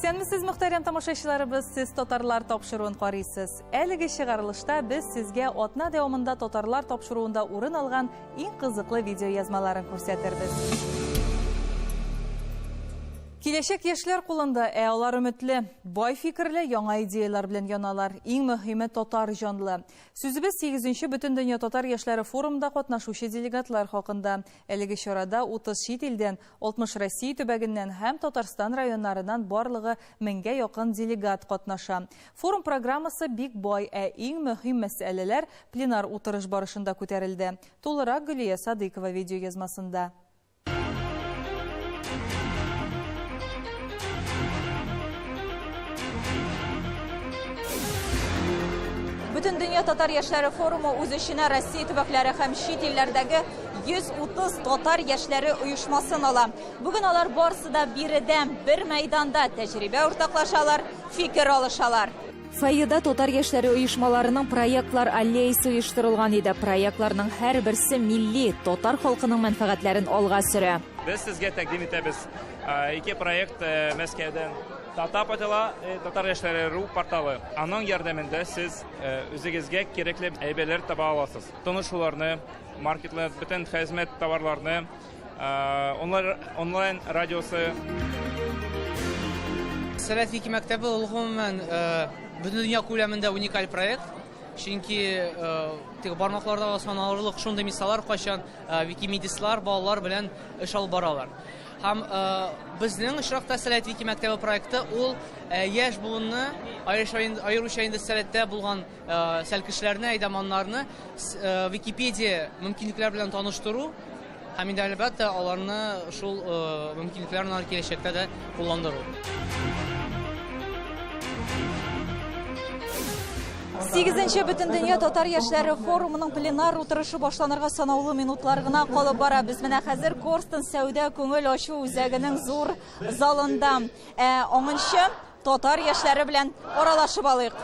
Исәнмесез, мөхтәрәм тамашачыларыбыз, сез татарлар тапшыруын карыйсыз. Әлеге чыгарылышта без сезгә атна дәвамында татарлар тапшыруында урын алган иң кызыклы видеоязмаларын күрсәтербез. Киләчәк яшьләр кулында, ә алар өметле, бай фикерле, яңа идеяләр белән яналар. Иң мөһиме татар җанлы. Сүзебез 8 нче Бөтендөнья татар яшьләре форумында катнашучы делегатлар хакында. Әлеге чарада 30 чит илдән, 60 Россия төбәгеннән һәм Татарстан районнарыннан барлыгы меңгә якын делегат катнаша. Форум программасы бик бай, ә иң мөһим мәсьәләләр пленар утырыш барышында күтәрелде. Тулырак Гөлия Садыйкова видеоязмасында. Бөтендөнья татар яшьләре форумы үз эченә Россия төбәкләре һәм чит илләрдәге 130 татар яшьләре оешмасын ала. Бүген алар барысы да биредә, бер мәйданда тәҗрибә уртаклашалар, фикер алышалар. Фойеда татар яшьләре оешмаларының проектлар аллеясе оештырылган иде. Проектларның һәрберсе милли, татар халкының мәнфәгатьләрен алга сөрә. Без сезгә тәкъдим итәбез ике проект Мәскәүдән. Татап атала Татар яшьләре ру порталы. Аның ярдәмендә сез үзегезгә кирәкле әйберләр таба аласыз. Танышуларны, маркетлар, бөтен хезмәт товарларны, онлайн радиосы. Сәләт Вики мәктәбе ул гомумән бөтен дөнья күләмендә уникаль проект. Чөнки теге бармакларда да саналырлык шундый мисаллар, кайчан викимедистлар балалар белән эш алып баралар. Һәм безнең очракта Сәләт Вики мәктәбе проекты ул яшь буынны, аеруча инде сәләттә булган сәлкешләрне, әйдаманнарны Википедия мөмкинлекләре белән таныштыру һәм инде, әлбәттә, аларны шул мөмкинлекләрне алар киләчәктә дә кулландыру. Сигезенче Бөтендөнья татар яшьләре форумының пленар утырышы башланырга санаулы минутлар гына калып бара. Без менә хәзер Корстон сәүдә күңел ачу үзәгенең зур залында. Ә аңынчы Татар яшьләре белән аралашып алыйк.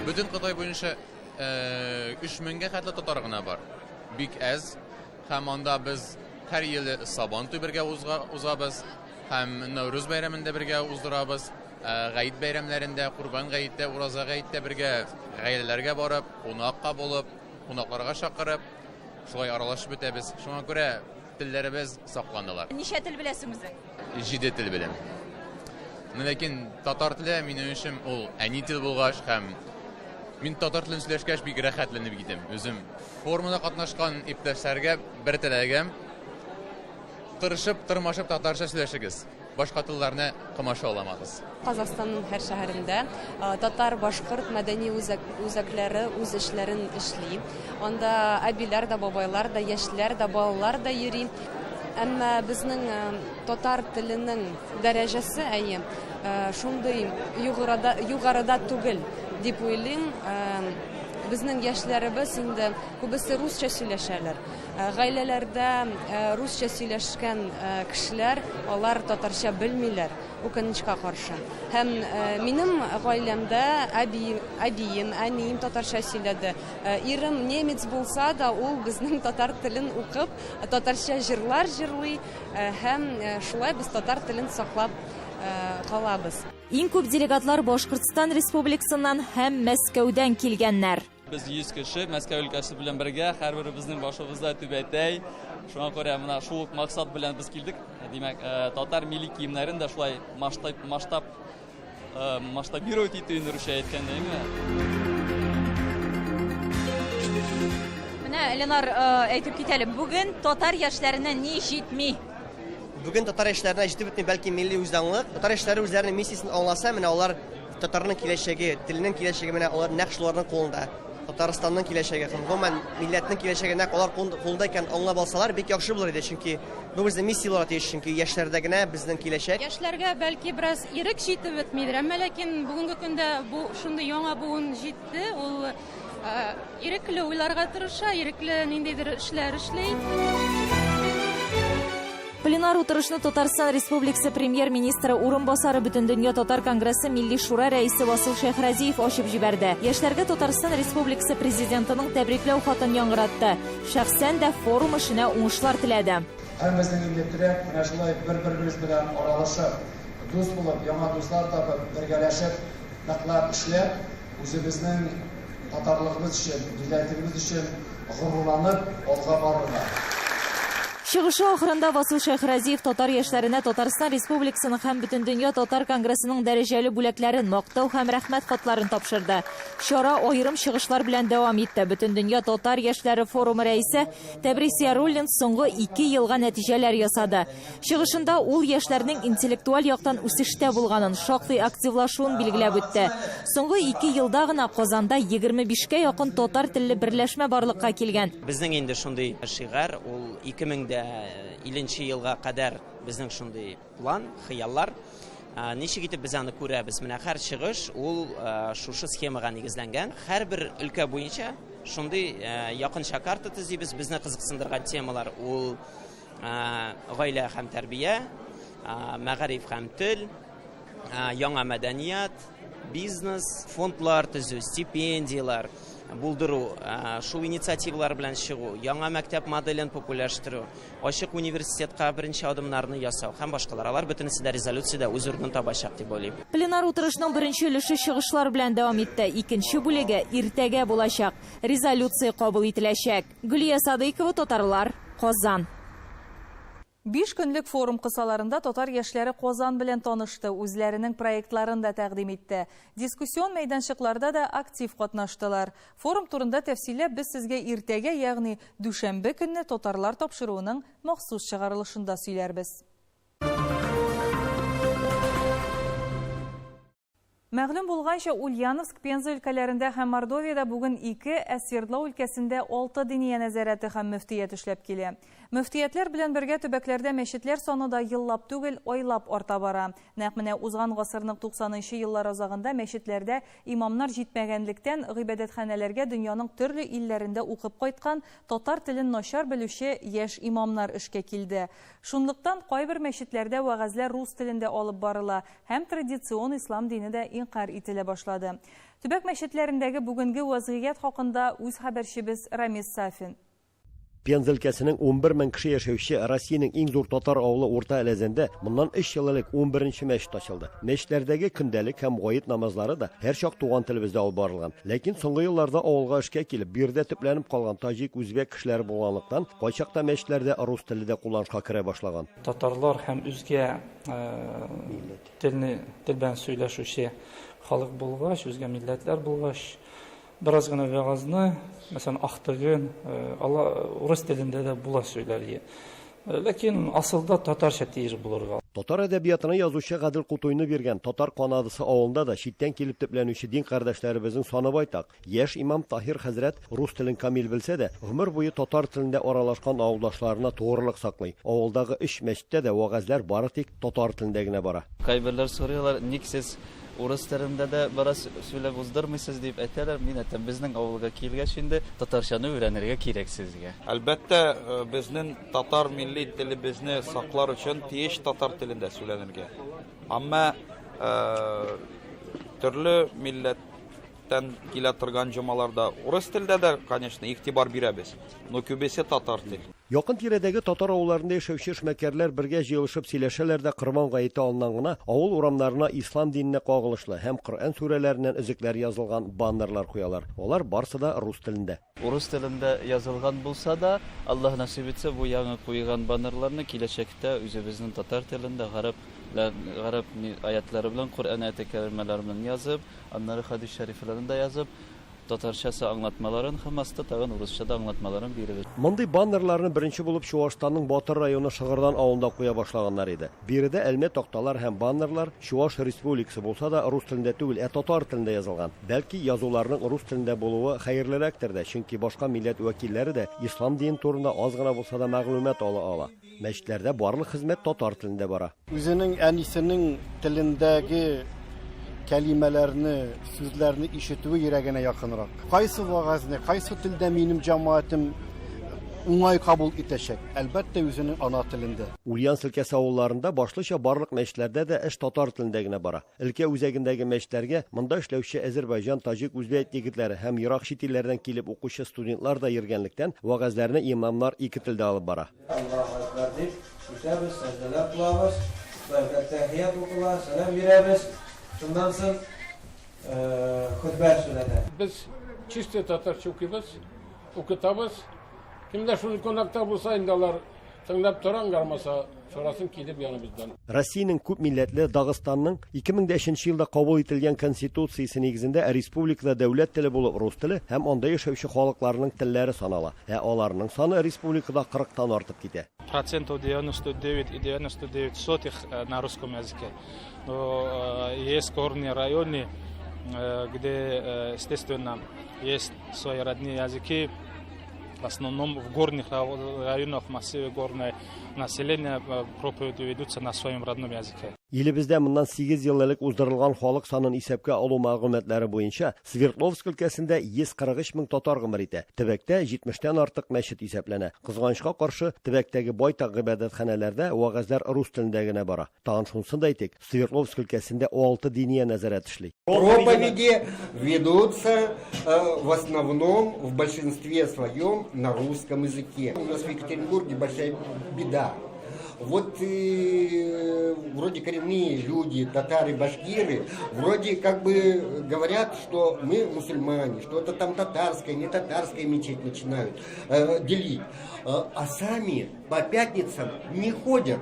Бөтен Кытай буенча 3 меңгә хәтле татар гына бар. Бик әз. Һәм анда без һәр ел Сабантуй бергә узабыз. Һәм Нәүрүз бәйрәмен дә бергә уздырабыз. Гает бәйрәмнәрендә, Курбан гаеттә, Ураза гаеттә бергә гаиләләргә барып, кунакка булып, кунакларга чакырып, шулай аралашып бетәбез. Шуңа күрә телләребез сакланалар. Ничә тел беләсең үзең? Җиде тел беләм. Но ләкин татар теле минем өчен ул әни тел булгач һәм мин татар телен сөйләшкәч бик рәхәтләнеп китәм. Үзем форумда катнашкан иптәшләргә бер теләгем, тырышып, тырмашып татарча сөйләшегез. Башка телләрне комачауламагыз. Казахстанның һәр шәһәрендә татар, башкорт мәдәни үзәк, үзәкләре үз эшләрен эшли. Анда әбиләр дә, бабайлар да, яшьләр дә, балалар да йөри. Әмма безнең татар теленең дәрәҗәсе, әйе, шундый югарыда, югарыда түгел дип уйлыйм. Безнең яшьләребез инде күбесе русча сөйләшәләр. Гаиләләрдә русча сөйләшкән кешеләр, алар татарча белмиләр, үкенечкә каршы. Һәм минем гаиләмдә әби, әбием, әнием татарча сөйләде. Ирем немец булса да, ул безнең татар телен укып, Татарча җырлар җырлый һәм шулай без татар телен саклап калабыз. Иң күп делегатлар Башкортстан Республикасыннан һәм Мәскәүдән килгәннәр. Без 100 кеше, Мәскәү өлкәсе белән бергә, һәрберебезнең башыбызда түбәтәй. Шуңа күрә менә шул ук максат белән без килдек. Димәк, татар милли киемнәрен дә шулай масштаб, масштаб масштабировать итү инде русча әйткәндә, әйме? Менә, Ленар, әйтеп кит әле, бүген татар яшьләренә ни җитми? Бүген татар яшьләренә җитеп бетми, бәлки милли үзаңлык. Татар яшьләре үзләренең миссиясен аңласа, менә алар татарның киләчәге, теленең киләчәге менә алар нәкъ шуларның кулында. Татарстанның киләчәге һәм гомумән милләтнең киләчәге нәкъ алар кулында икәнен аңлап алсалар, бик яхшы булыр иде, чөнки бу безнең миссия булырга тиеш, чөнки яшьләрдә генә безнең киләчәк. Яшьләргә бәлки бераз ирек җитеп бетмидер, әмма ләкин бүгенге көндә бу шундый яңа буын җитте, ул ирекле уйларга тырыша, ирекле ниндидер эшләр эшли. Пленар утырышны Татарстан Республикасы Премьер-министры урынбасары Бөтендөнья татар конгрессы Милли шура рәисе Васил Шәйхразиев ачып җибәрде. Яшьләргә Татарстан Республикасы Президентының тәбрикләү хатын яңгыратты. Шәхсән дә форум эшенә уңышлар теләде. Һәм безнең инде теләк, менә шулай бер-беребез белән аралашып, дус булып, яңа дуслар табып, бергәләшеп, ныклап эшләп, үзебезнең татарлыгыбыз өчен, милләтебез өчен горурланып алга барырга. Чыгышы ахырында Васил Шәйхразиев татар яшьләренә Татарстан Республикасының һәм Бөтендөнья татар конгрессының дәрәҗәле бүләкләрен, мактау һәм рәхмәт хатларын тапшырды. Чара аерым чыгышлар белән дәвам итте. Бөтендөнья татар яшьләре форумы рәисе Тәбрис Яруллин соңгы ике елга нәтиҗәләр ясады. Чыгышында ул яшьләрнең интеллектуаль яктан үсештә булганын, шактый активлашуын билгеләп үтте. Соңгы ике елда гына Казанда 25 кә якын татар телле берләшмә барлыкка килгән. Безнең инде шундый шигарь, ул 2050 нче елга кадәр безнең шундый план, хыяллар. Ничек итеп без аны күрәбез? Менә һәр чыгыш ул шушы схемага нигезләнгән. Һәрбер өлкә буенча шундый якынча карта төзибез. Безне кызыксындырган темалар ул гаилә һәм тәрбия, мәгариф һәм тел, яңа мәдәният, бизнес, фондлар төзү, стипендияләр булдыру, шул инициативалар белән чыгу, яңа мәктәп моделен популярлаштыру, Ачык университетка беренче адымнарны ясау һәм башкалар. Алар бөтенесе дә резолюциядә үз урынын табачак дип уйлыйм. Пленар утырышның беренче өлеше чыгышлар белән дәвам итте. Икенче бүлеге иртәгә булачак. Резолюция кабул ителәчәк. Гөлия Садыйкова, Татарлар, Казан. Биш көнлек форум кысаларында татар яшьләре Казан белән танышты, үзләренең проектларын да тәкъдим итте. Дискуссион мәйданчыкларда да актив катнаштылар. Форум турында тәфсилләп без сезгә иртәгә, ягъни дүшәмбе көнне Татарлар тапшыруының махсус чыгарылышында сөйләрбез. Мәгълүм булганча, Ульяновск, Пенза өлкәләрендә һәм Мордовиядә бүген ике, ә Свердлау өлкәсендә алты диния нәзарәте һәм мөфтият эшләп килә. Мөфтиятләр белән бергә төбәкләрдә мәчетләр саны да еллап түгел, айлап арта бара. Нәкъ менә узган гасырның 90 нчы еллар азагында мәчетләрдә имамнар җитмәгәнлектән, гыйбадәтханәләргә дөньяның төрле илләрендә укып кайткан, татар телен начар белүче яшь имамнар эшкә килде. Шунлыктан кайбер мәчетләрдә вәгазьләр рус телендә алып барыла һәм традицион ислам дине дә инкарь ителә башлады. Төбәк мәчетләрендәге бүгенге вәзгыять хакында үз хәбәрчебез Рамис Сафин. Пенза өлкәсенең 11 мең кеше яшәүче Россиянең иң зур татар авылы Урта Әләзәндә моннан өч ел элек унберенче мәчет ачылды. Мәчетләрдәге көндәлек һәм гает намазлары да һәрчак туган телебездә алып барылган. Ләкин соңгы елларда авылга эшкә килеп, биредә төпләнеп калган таҗик, үзбәк кешеләре булганлыктан, кайчакта мәчетләрдә рус теле дә кулланышка керә башлаган. Татарлар һәм үзгә телне, тел белән сөйләшүче халык булгач, үзгә милләтләр булгач, Бераз гына вәгазьне, мәсәлән, ахтыгын, ала урыс телендә дә була сөйләргә. Ләкин асылда татарча тиеш булырга. Татар әдәбиятына язучы Гадел Кутуйны биргән Татар Канадасы авылында да читтән килеп төпләнүче дин кардәшләребезнең саны байтак. Яшь имам Таһир хәзрәт рус телен камил белсә дә, гомер буе татар телендә аралашкан авылдашларына тугрылык саклый. Авылдагы өч мәчеттә дә вәгазьләр бары тик татар телендә генә бара. Кайберләр сорыйлар, ник сез Урыс телендә дә бераз сөйләп уздырмыйсыз, дип әйтәләр. Мин әйтәм, безнең авылга килгәч инде татарчаны өйрәнергә кирәк сезгә. Әлбәттә, безнең татар милли телебезне саклар өчен тиеш татар телендә сөйләнергә. Әмма төрле милләттән килә торган җомаларда урыс телдә дә, конечно, игътибар бирәбез, но күбесе татар тел. Якын-тирәдәге татар авылларында яшәүче эшмәкәрләр бергә җыелышып сөйләшәләр дә Корбан гаете алдыннан гына авыл урамнарына ислам диненә кагылышлы һәм Коръән сүрәләреннән өзекләр язылган баннерлар куялар. Алар барсы да рус телендә. Урыс телендә язылган булса да, Аллаһ насыйп итсә, бу яңа куйган баннерларны киләчәктә үзебезнең татар телендә гарәп гарәп аятлары белән, Коръән аяте кәримәләре белән язып, аннары хәдис шәрифләрен дә язып, Татарчасы аңлатмаларын һәм аста тагын урысча да аңлатмаларын бирегез. Мондый баннерларны беренче булып Чуашстанның Батыр районы Шыгырдан авылында куя башлаганнар иде. Биредә элмә такталар һәм баннерлар Чуаш Республикасы булса да, рус телендә түгел, ә татар телендә язылган. Бәлки, язуларның рус телендә булуы хәерлерәктер дә, чөнки башка милләт вәкилләре дә ислам динен турында аз гына булса да мәгълүмат ала ала. Мәчетләрдә барлык хезмәт татар телендә бара. Үзенең әнисенең телендәге кәлимәләрне, сүзләрне ишетүе йөрәгенә якынрак. Кайсы вәгазьне, кайсы телдә минем җәмәгатем уңай кабул итәчәк? Әлбәттә, үзенең ана телендә. Ульяновск өлкәсе авылларында башлыча барлык мәчетләрдә дә эш татар телендә генә бара. Өлкә үзәгендәге мәчетләргә монда эшләүче әзербайҗан, таҗик, үзбәк егетләре һәм ерак чит илләрдән килеп укучы студентлар да йөргәнлектән, вәгазьләрне имамнар ике телдә алып бара. Аллаһу әкбәр дип үтәбез, сәҗдәләр кылабыз, әттәхият укыла, сәлам бирәбез. Шуннан соң хөтбә сөйләнә. Без чистый татарча укыйбыз, укытабыз. Кемдә шундый кунакта булса, инде алар тыңлап тора, аңгармаса, сорасын килеп яныбыздан. Россиянең күп милләтле Дагыстанның 2003 елда кабул ителгән Конституциясе нигезендә республикада дәүләт теле булып рус теле һәм анда яшәүче халыкларның телләре санала. Ә аларның саны республикада кырыктан артып китә. Процентов 99 и 99 сотых на русском языке. Но есть горные районы, где, естественно, есть свои родные языки. В основном в горных районах, массиве горное население, проповеди ведутся на своем родном языке. Илебездә моннан 8 ел элек уздырылган халык санын исәпкә алу мәгълүматлары буенча Свердловск өлкәсендә 143 мең татар гомер итә. Төбәктә 70тән артык мәчет исәпләнә. Кызганычка каршы, төбәктәге байтак гыйбадәтханәләрдә вәгазьләр рус телендә генә бара. Тагын шунысын да әйтик, Свердловск өлкәсендә 6 диния нәзарәт эшли. Проповеди ведутся в основном, в большинстве своем на русском языке. У нас в Екатеринбурге большая беда. Вот вроде коренные люди, татары, башкиры, вроде как бы говорят, что мы мусульмане, что это там татарская, не татарская мечеть начинают делить. А сами по пятницам не ходят.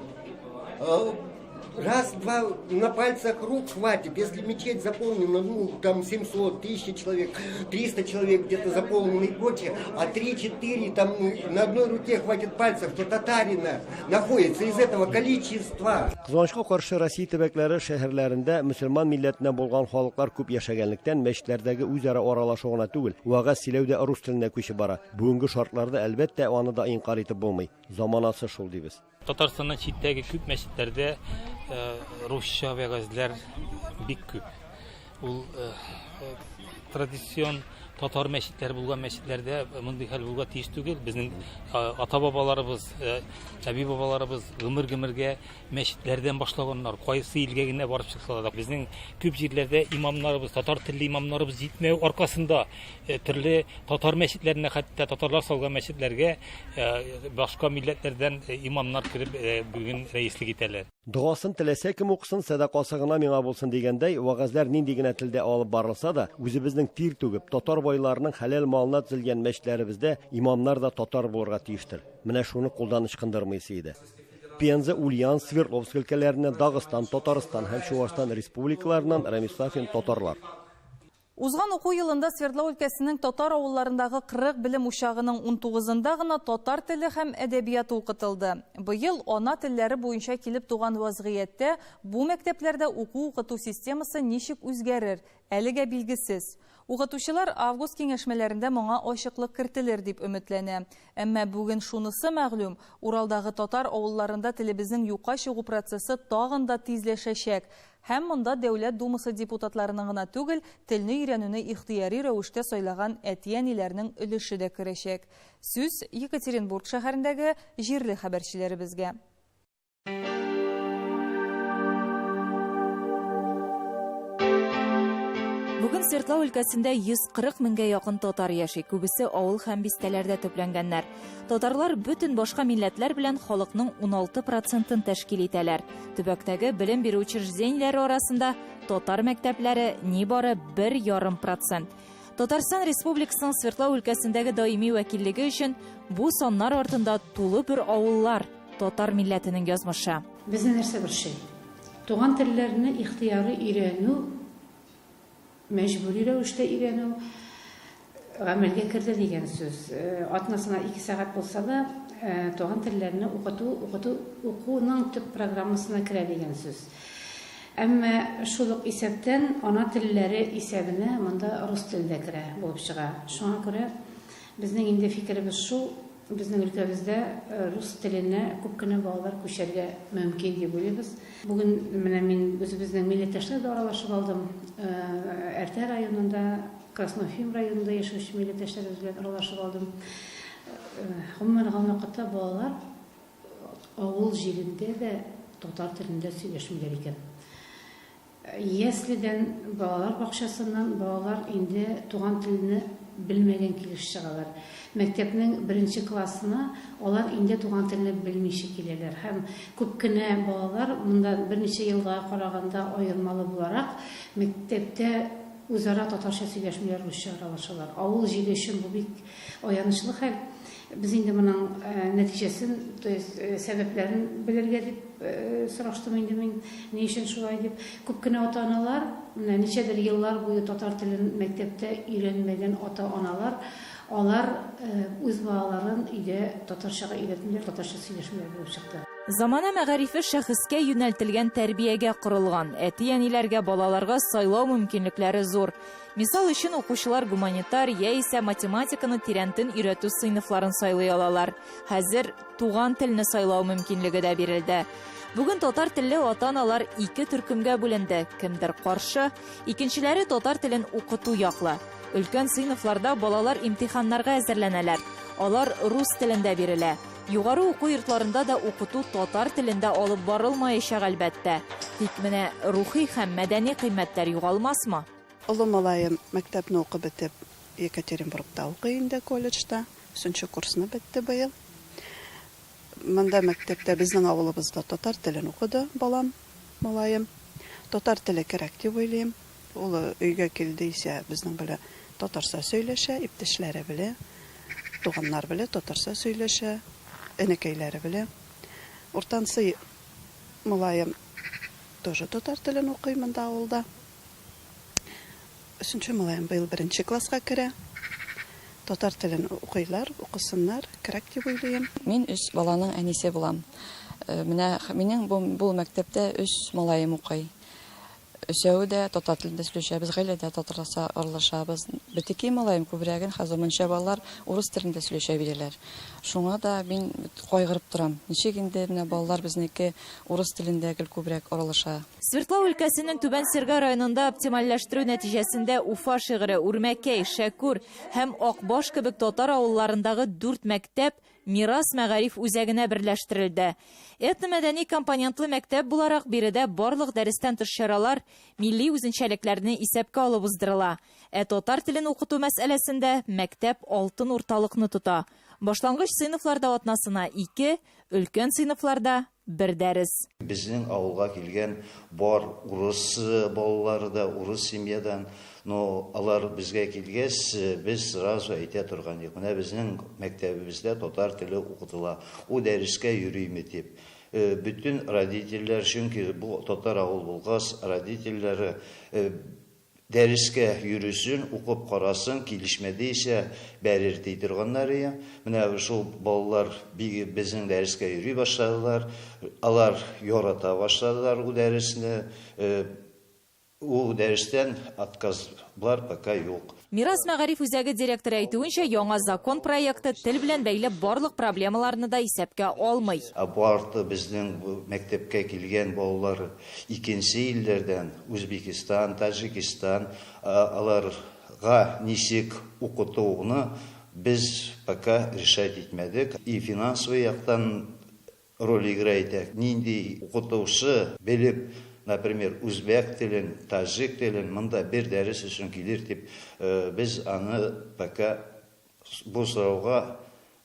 Раз-два на пальцах рук хватит. Если мечеть заполнена, ну, там 700, 1000 человек, 300 человек где-то заполнены и прочее, а 3-4 там на одной руке хватит пальцев, то татарина находится из этого количества. Кызганычка каршы, Россия төбәкләре шәһәрләрендә мөселман милләтеннән булган халыклар күп яшәгәнлектән, мәчетләрдәге үзара аралашу гына түгел, вәгазь сөйләү дә рус теленә күчеп бара. Бүгенге шартларда, әлбәттә, аны да инкарь итеп булмый. Заманасы шул дибез. Татарстаннан читтәге күп мәчетләрдә русча вәгазьләр бик күп. Ул традицион татар мәчетләре булган мәчетләрдә мондый хәл булырга тиеш түгел. Безнең ата-бабаларыбыз, әби-бабаларыбыз гомер-гомергә мәчетләрдән башлаганнар. Кайсы илгә генә барып чыксалар да, безнең күп җирләрдә имамнарыбыз, татар телле имамнарыбыз җитмәү аркасында төрле татар мәчетләренә, хәтта татарлар салган мәчетләргә башка милләтләрдән имамнар кереп бүген рәислек итәләр. Догасын теләсә кем укысын, сәдакасы гына миңа булсын дигәндәй, вәгазьләр нинди генә телдә алып барылса да, үзебезнең тир түгеп, татар байларының хәләл малына төзелгән мәчетләребездә имамнар да татар булырга тиештер. Менә шуны кулдан ычкындырмыйсы иде. Пенза, Ульян, Свердловск өлкәләреннән, Дагыстан, Татарстан һәм Чуашстан республикаларыннан Рамис Сафин, Татарлар. Узган уку елында Свердлау өлкәсенең татар авылларындагы 40 белем учагының 19-ында гына татар теле һәм әдәбияты укытылды. Быел ана телләре буенча килеп туган вазгыятьтә бу мәктәпләрдә уку-укыту системасы ничек үзгәрер, әлегә билгесез. Укытучылар август киңәшмәләрендә моңа ачыклык кертелер дип өметләнә. Әмма бүген шунысы мәгълүм, Уралдагы татар авылларында телебезнең юкка чыгу процессы тагын да тизләшәчәк. Һәм монда Дәүләт Думасы депутатларының гына түгел, телне өйрәнүне ихтыяри рәвештә сайлаган әти-әниләрнең өлеше дә керәчәк. Сүз Екатеринбург шәһәрендәге җирле хәбәрчеләребезгә. Бүген Свердлау өлкәсендә 140 меңгә якын татар яши, күбесе авыл һәм бистәләрдә төпләнгәннәр. Татарлар бөтен башка милләтләр белән халыкның 16 процентын тәшкил итәләр. Төбәктәге белем бирү учреждениеләре арасында татар мәктәпләре нибары 1,5 процент. Татарстан Республикасының Свердлау өлкәсендәге даими вәкиллеге өчен бу саннар артында тулы бер авыллар, татар милләтенең язмышы. Безне нәрсә борчый? Туган телләрне ихтыяры өйрәнү, мәҗбүри рәвештә өйрәнү гамәлгә керде дигән сүз. Атнасына 2 сәгать булса да, туган телләрне укыту, укыту укуның төп программасына керә дигән сүз. Әмма шул ук исәптән ана телләре исәбенә монда рус теле дә керә булып чыга. Шуңа күрә безнең инде фикеребез шул, безнең өлкәбездә рус теленә күп кенә балалар күчәргә мөмкин дип уйлыйбыз. Бүген менә мин үзебезнең милләттәшләр белән аралашып алдым. Әртә районында, Красноуфим районында яшәүче милләттәшләребез белән аралашып алдым. Гомумән алган вакытта балалар авыл җирендә дә татар телендә сөйләшмиләр икән. Яследән, балалар бакчасыннан балалар инде туган телне белмәгән килеш чыгалар. Мәктәпнең беренче классына алар инде туган телне белмичә киләләр. Һәм күп кенә балалар, монда берничә елга караганда аермалы буларак, мәктәптә үзара татарча сөйләшмиләр, русча аралашалар. Авыл җире өчен бу бик аянычлы хәл. Без инде моның нәтиҗәсен, то есть сәбәпләрен белергә дип сораштым инде мин, ни өчен шулай дип. Күп кенә ата-аналар, менә ничәдер еллар буе татар телен мәктәптә өйрәнмәгән ата-аналар, алар үз балаларын өйдә татарчага өйрәтмиләр, татарча сөйләшмиләр булып чыкты. Замана мәгарифе шәхескә юнәлтелгән тәрбиягә корылган. Әти-әниләргә балаларга сайлау мөмкинлекләре зур. Мисал өчен, укучылар гуманитар яисә математиканы тирәнтен өйрәтү сыйныфларын сайлый алалар. Хәзер туган телне сайлау мөмкинлеге дә бирелде. Бүген татар телле ата-аналар ике төркемгә бүленде. Кемдер каршы, икенчеләре татар телен укыту яклы. Өлкән сыйныфларда балалар имтиханнарга әзерләнәләр. Алар рус телендә бирелә. Югары уку йортларында да укыту татар телендә алып барылмаячак, әлбәттә. Тик менә рухи һәм мәдәни кыйммәтләр югалмасмы? Олы малаем мәктәпне укып бетеп, Екатеринбургта укый инде, колледжда. Өченче курсны бетте быел. Монда мәктәптә, безнең авылыбызда татар телен укыды балам, малаем. Татар теле кирәк дип уйлыйм. Ул өйгә килде исә безнең белә татарча сөйләшә, иптәшләре белә, туганнар белә татарча сөйләшә, энекәйләре белә. Уртанчы малаем тоже татар телен укый монда авылда. Өченче малаем быел беренче класска керә. Татар телен укыйлар, укысыннар, кирәк дип уйлыйм. Мин өч баланың әнисе булам. Менә минем бу, бу мәктәптә өч малаем укый. Өчәве дә татар телендә сөйләшәбез, гаиләдә татарча аралашабыз. Бетеки малаем күбрәген хәзер заманча балалар урыс телендә сөйләшә бирәләр. Шуңа да мин кайгырып торам. Ничек инде менә балалар безнеке урыс телендә гел күбрәк аралаша. Свердлау өлкәсенең Түбән Серга районында оптимальләштерү нәтиҗәсендә Уфа шигыре, Үрмәкәй, Шәкүр һәм Акбаш кебек татар авылларындагы дүрт мәктәп Мирас мәгариф үзәгенә берләштерелде. Этномәдәни компонентлы мәктәп буларак, биредә барлык дәрестән тыш чаралар милли үзенчәлекләрне исәпкә алып уздырыла. Ә татар телен укыту мәсьәләсендә мәктәп алтын урталыкны тота. Башлангыч сыйныфларда атнасына ике, өлкән сыйныфларда, бер дәрес. Безнең авылга килгән бар урыс балалары да урыс семьядан, но алар безгә килгәч, без сразу әйтә торган идек, менә безнең мәктәбебездә татар теле укытыла, ул дәрескә йөриме дип. Бөтен родительләр, чөнки бу татар авыл булгач, родительләре Дәрескә йөресен, укып карасын, килешмәде исә, бәрер ди торганнарые. Менә шул балалар безнең дәрескә йөри башладылар. Алар ярата башладылар ул дәресне. Ул дәрестән отказлар пока юк. Мирас мәгариф үзәге директоры әйтүенчә, яңа закон проекты тел белән бәйле барлык проблемаларны да исәпкә алмый. Ә бу арты безнең мәктәпкә килгән балалар Икенче илләрдән, Үзбекистан, Таҗикистан, аларга ничек укытуны без пока решать итмәдек. И финансовый яктан роль играет итә. Нинди укытучы белеп, например, үзбәк телен, таҗик телен монда бер дәрес өчен килер дип, без аны пока Бу сорауга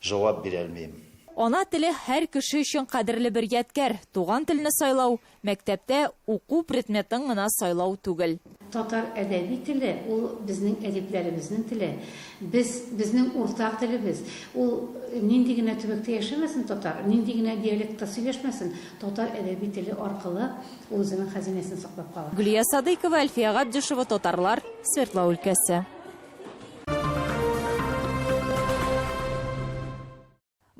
җавап бирәлмим. Ана теле һәр кеше өчен кадерле бер ядкәр. Туган телне сайлау, мәктәптә уку предметын гына сайлау түгел. Татар әдәби теле, ул безнең әдипләребезнең теле. Без, безнең уртак телебез. Ул нинди генә төбәктә яшәмәсен татар, нинди генә диалектта сөйләшмәсен, татар әдәби теле аркылы ул үзенең хәзинәсен саклап кала. Гөлия Садыйкова, Әлфия Габдишева, Татарлар, Свердлау өлкәсе.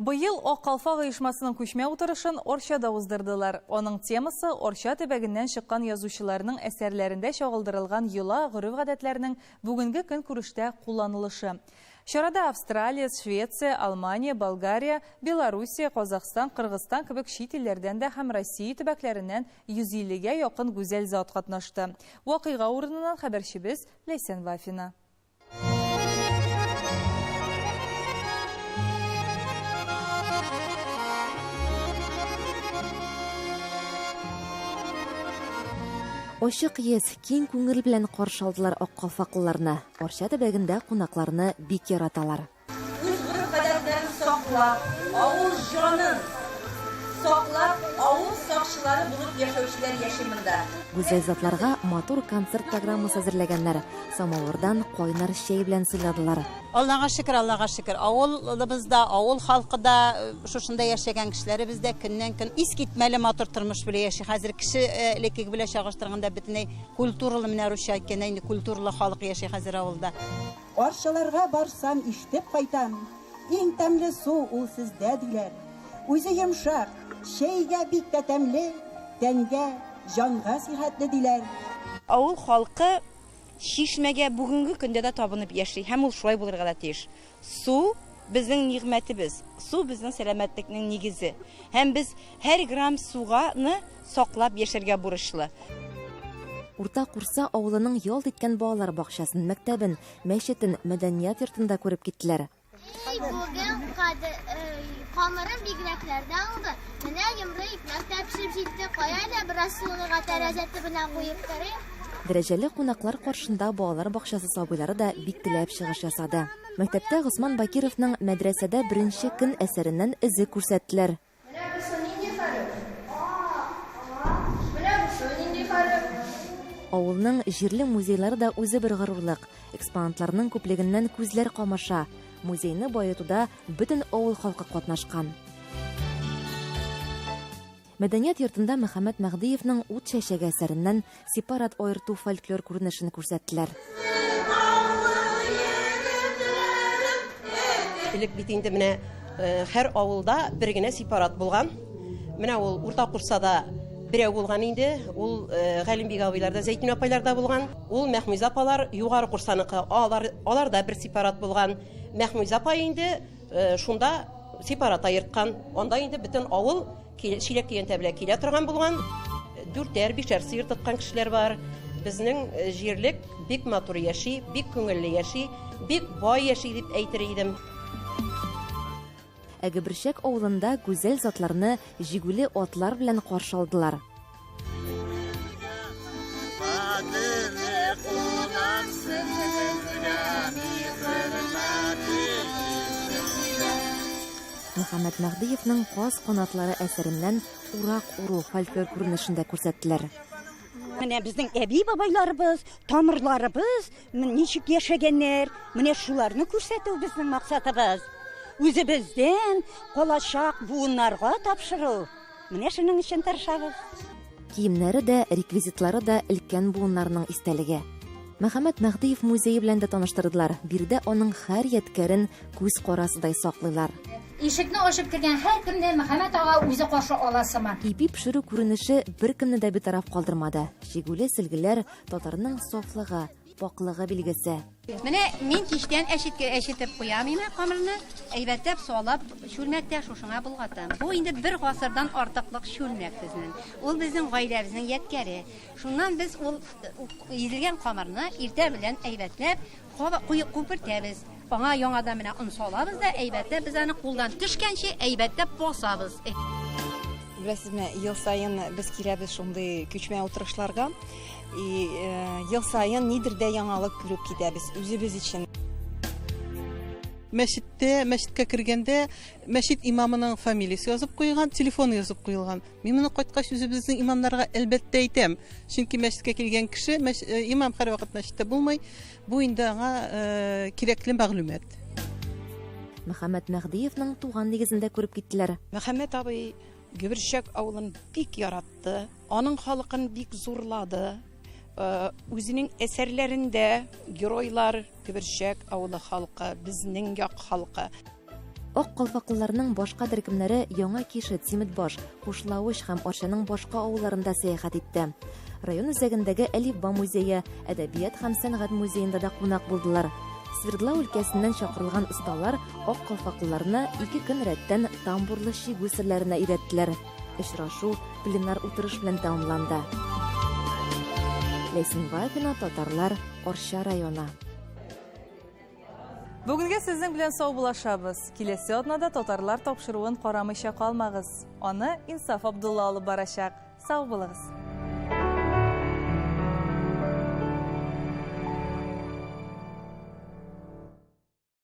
Быел Ак калфак оешмасының күчмә утырышын Арчада уздырдылар. Аның темасы Арча төбәгеннән чыккан язучыларның әсәрләрендә чагылдырылган йола, гореф-гадәтләрнең бүгенге көнкүрештә кулланылышы. Чарада Австралия, Швеция, Алмания, Болгария, Белоруссия, Казахстан, Кыргызстан кебек чит илләрдән дә һәм Россия төбәкләреннән 150 гә якын гүзәл зат катнашты. Вакыйга урыныннан хәбәрчебез Ләйсән Вафина. Ачык йөз, киң күңел белән каршы алдылар аккалфаклыларны. Арча төбәгендә кунакларны бик яраталар. Үз гореф-гадәтләрен саклап, авыл җанын саклап, авыл сакчылары булып яшәүчеләр яши монда. Гүзәл затларга матур концерт программасы әзерләгәннәр. Самавырдан кайнар чәй белән сыйладылар. Аллага шөкер, Аллага шөкер. Авылыбыз да, авыл халкы да, шушында яшәгән кешеләребез дә көннән-көн искитмәле матур тормыш белән яши. Хәзер кеше элеккеге белән чагыштырганда бөтенләй культуралы, менә русча әйткәндә инде культуралы халык яши хәзер авылда. Арчаларга барсам, ишетеп кайтам, Иң тәмле су ул сездә, диләр. Үзе йомшак, чәйгә бик тә тәмле, Тәнгә, җанга сихәтле, диләр. Авыл халкы чишмәгә бүгенге көндә дә табынып яши һәм ул шулай булырга да тиеш. Су, безнең нигъмәтебез, су, безнең сәламәтлекнең нигезе. Һәм без һәр грамм суга ны саклап яшәргә бурычлы. Урта Курса авылының ялт иткән балалар бакчасын, мәктәбен, мәчетен, мәдәният йортын да күреп киттеләр. Эй, бүген камырым бигрәкләр дә уңды. Менә йомры икмәк тә пешеп җитте. Кая әле бераз суынырга тәрәзә төбенә куеп торыйм. Дәрәҗәле кунаклар каршында балалар бакчасы сабыйлары да бик теләп чыгыш ясады. Мәктәптә Госман Бакировның Мәдрәсәдә беренче көн әсәреннән өзек күрсәттеләр. Менә бусы нинди хәреф? А, А. Менә бусы нинди хәреф? Авылның җирле музейлары да үзе бер горурлык. Экспонатларның күплегеннән күзләр камаша. Музейны баетуда бөтен авыл халкы катнашкан. Мәдәният йортында Мөхәммәт Мәһдиевның Ут чәчәге әсәреннән сепарат аерту фольклор күренешен күрсәттеләр. Элек бит инде менә э, һәр авылда бер генә сепарат булган. Менә ул Урта Курсада берәү булган инде. Ул э, Галимбик абыйларда, Зәйтүн апайларда булган. Ул Мәхмүзә апалар Югары Курсаныкы. Алар аларда бер сепарат булган. Мәхмүзә апай инде э, шунда сепарат аерткан. Анда инде бөтен авыл Чиләк көянтә белән килә торган булган. Дүртәр, бишәр сыер тоткан кешеләр бар. Безнең э, җирлек бик матур яши, бик күңелле яши, бик бай яши дип әйтер идем. Ә Гөберчәк авылында гүзәл затларны җигүле атлар белән каршы алдылар. Мөхәммәт Мәһдиевның Каз канатлары әсәреннән урак уру фольклор күренешен дә күрсәттеләр. Менә безнең әби-бабайларыбыз, тамырларыбыз ничек яшәгәннәр, менә шуларны күрсәтү безнең максатыбыз. Үзебездән калачак буыннарга тапшыру. Менә шуның өчен тырышабыз. Киемнәре дә, реквизитлары да өлкән буыннарның истәлеге. Мөхәммәт Мәһдиев музее белән дә таныштырдылар. Биредә аның һәр ядкәрен күз карасыдай саклыйлар. Ишекне ачып кергән һәркемне Мөхәммәт ага үзе каршы ала сыман. Ипи пешерү күренеше беркемне дә битараф калдырмады. Чигүле сөлгеләр, татарның сафлыгы, пакьлыгы билгесе. Менә мин кичтән әчеткә әчетеп куям име камырны, әйбәтләп салып, чүлмәктә шушыңа болгатам. Бу инде бер гасырдан артыклык чүлмәк безнең. Ул безнең гаиләбезнең ядкәре. Шуннан без ул изелгән камырны иртә белән әйбәтләп күпертәбез. Аңа яңадан менә он салабыз да, әйбәтләп без аны кулдан төшкәнче әйбәтләп басабыз. Беләсезме, ел саен без киләбез шундый күчмә утырышларга. И э, ел саен нидер дә яңалык күреп китәбез үзебез өчен. Мәчеттә, мәчеткә кергәндә мәчет имамының фамилиясе язып куелган, телефоны язып куелган. Мин моны кайткач үзебезнең имамнарга әлбәттә әйтәм. Чөнки мәчеткә килгән кеше, мәч, э, имам һәрвакыт мәчеттә булмый. Бу инде аңа э, кирәкле мәгълүмат. Мөхәммәт Мәһдиевның туган нигезен дә күреп киттеләр. Мөхәммәт абый Гөберчәк авылын бик яратты. Аның халкын бик зурлады. Э, үзенең әсәрләрендә геройлар Гөберчәк авылы халкы, безнең як халкы. Ак калфаклыларның башка төркемнәре Яңа Кишет, Симетбаш, Кушлавыч һәм Арчаның башка авылларында сәяхәт итте. Район үзәгендәге Әлифба музее, Әдәбият һәм сәнгать музеенда да кунак булдылар. Свердлау өлкәсеннән чакырылган осталар ак калфаклыларны ике көн рәттән тамбурлы чигү серләренә өйрәттеләр. Очрашу пленар утырыш белән тәмамланды. Ләйсән Вафина, Татарлар, Арча районы. Бүгенгә сезнең белән саубуллашабыз. Киләсе атнада татарлар тапшыруын карамыйча калмагыз. Аны Инсаф Абдулла алып барачак. Сау булыгыз.